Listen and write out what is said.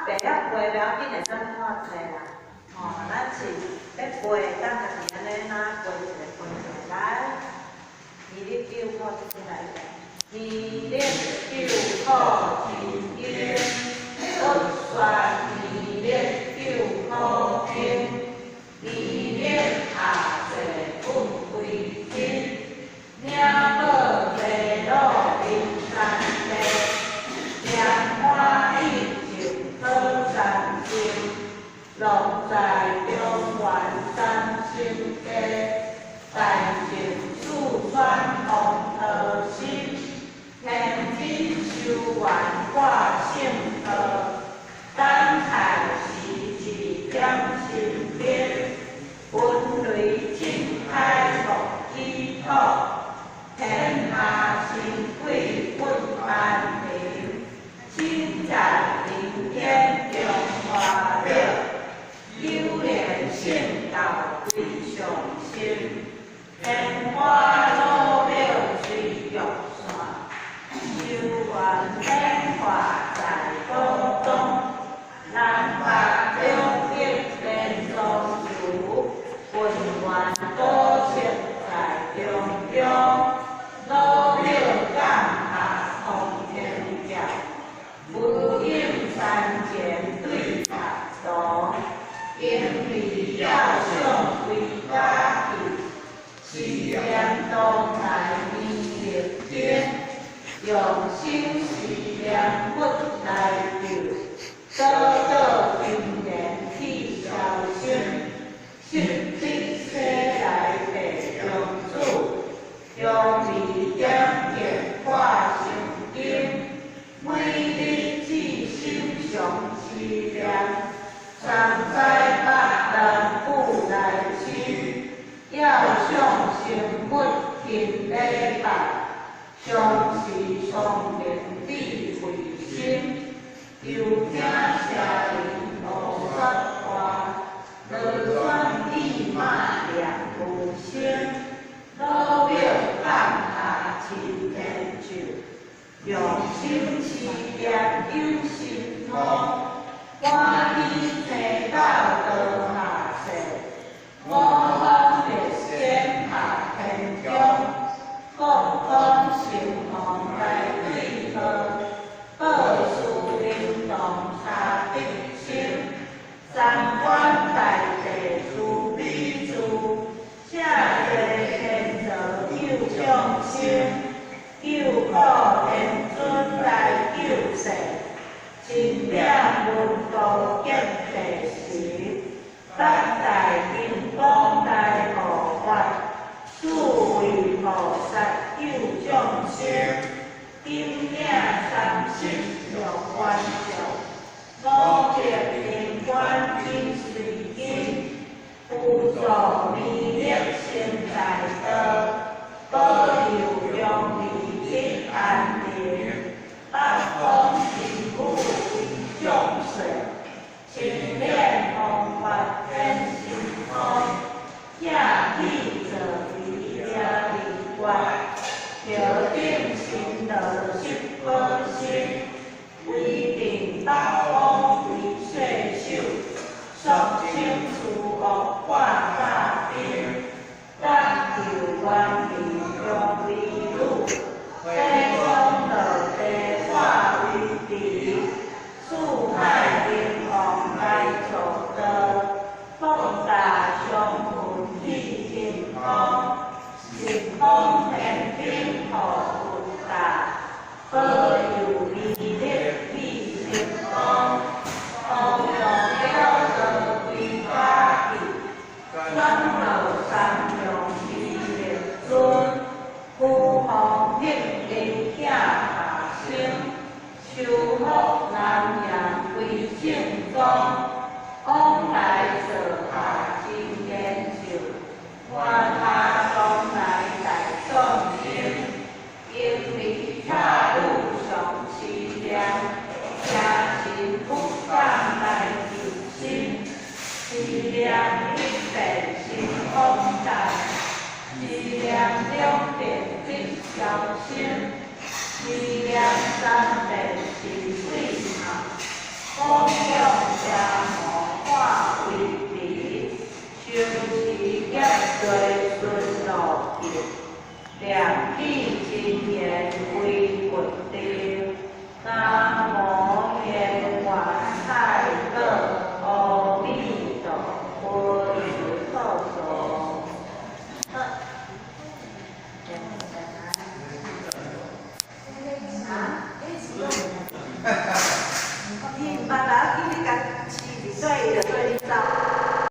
袂曉背袂要緊的，咱看冊啦。吼，咱是欲背，當家己按呢若背一个背一个來。二六九苦一斤來一遍。二六九苦一斤，佛說二六九苦經，二六下濟不歸天，領寶地老靈山地，蓮花印淨好三心，樂在中原三生地，大淨四川王桃心，天津修緣掛聖道，等待時節點心燈，雲雷震開木基土，天下神鬼不安寧，請在人間中華樂，九蓮聖道歸上身，天花老廟隨玉線，修緣變化在寶中，南北兩極連宗祠，渾圓古跡在中中，老廟降下通天教，無影山前對塔堂，英利照相歸家去，思念當來彌勒經，用心思念佛來救，倒倒金蓮去消生，十力西來地中主，將利點見化心經，每日至心常思念，三災八難不來侵，要想成佛勤禮拜，常時聰明智慧心，求聽聲聞菩薩話，羅旋意馬念無聲，老廟放下青天樹，用心思念有神通，歡喜青到落下世，五方列仙下天中，國光成王來對號，報事靈動差得心，三觀大地慈悲住，舍濟天道救眾生，救苦天尊來救世，親領文道結地時，八大金剛來護法，四位菩薩救眾生，金領三十六願像，五百靈官真隨經，輔助彌勒成大道，保佑中利得安寧，八方神武為眾世，清蓮弘法顯神通，拆起坐於遮利國，調頂神羅十寶身，威震八方為世首，肅清除惡化大兵，搭救冤靈中為女，西方落地化為地，四海靈王來助道，福大相分起天空，十方天兵護佛大，保佑彌勒起神通，弘揚了道歸家去，轉道三藏彌勒尊，虛空黑地拆下生，修福南陽歸正宗，往來座下真言咒，願他當來大眾生，應離他汝常思念，誠心不敢來求生，思念一遍心廣大，思念兩遍得消生，思念三遍是鬼魔，廣長奢摩化為塵，修持業罪順路徑，念彼真言為佛定，南